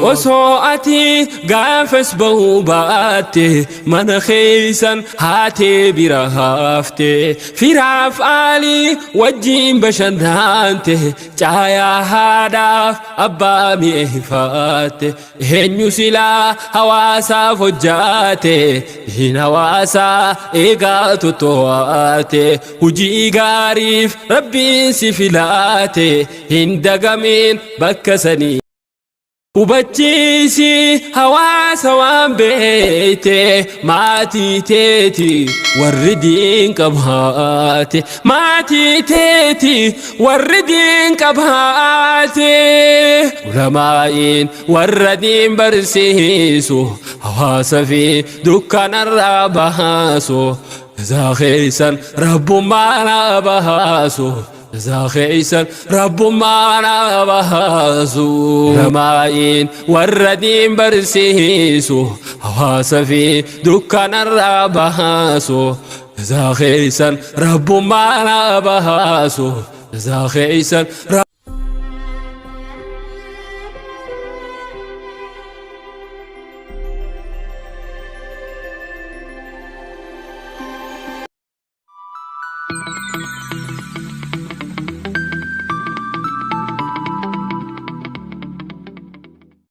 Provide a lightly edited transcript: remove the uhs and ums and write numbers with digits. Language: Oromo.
Osoo ati gaafas bahuu baatte, mana keeysan haatee bira hafte, firaaf aalii wajjiin bashannante, caayaa haadhaaf abbaa mi'eeffatte. Eenyu silaa hawaasaaf hojjaate, diin hawaasaa eegaa toto'ate, hujii gaariif Rabbiin si filaate, hin dagamin bakka sanii. Hubachiisi hawaasa waan beeyte, maatii teeti warri diin qabaate, maatii teeti warri diin qabaate, ulamaa'iin warra diin barsiisu, hawaasa fi dukkanarraa baasu. Jazaa keeysan Rabbummaan haa baasu. Jazaa keeysan Rabbummaan haa baasu. Ulamaa'iin warra diin barsiisu, hawaasa fi dukkanarraa baasu. Jazaa keeysan Rabbummaan haa baasu. Jazaa keeysan.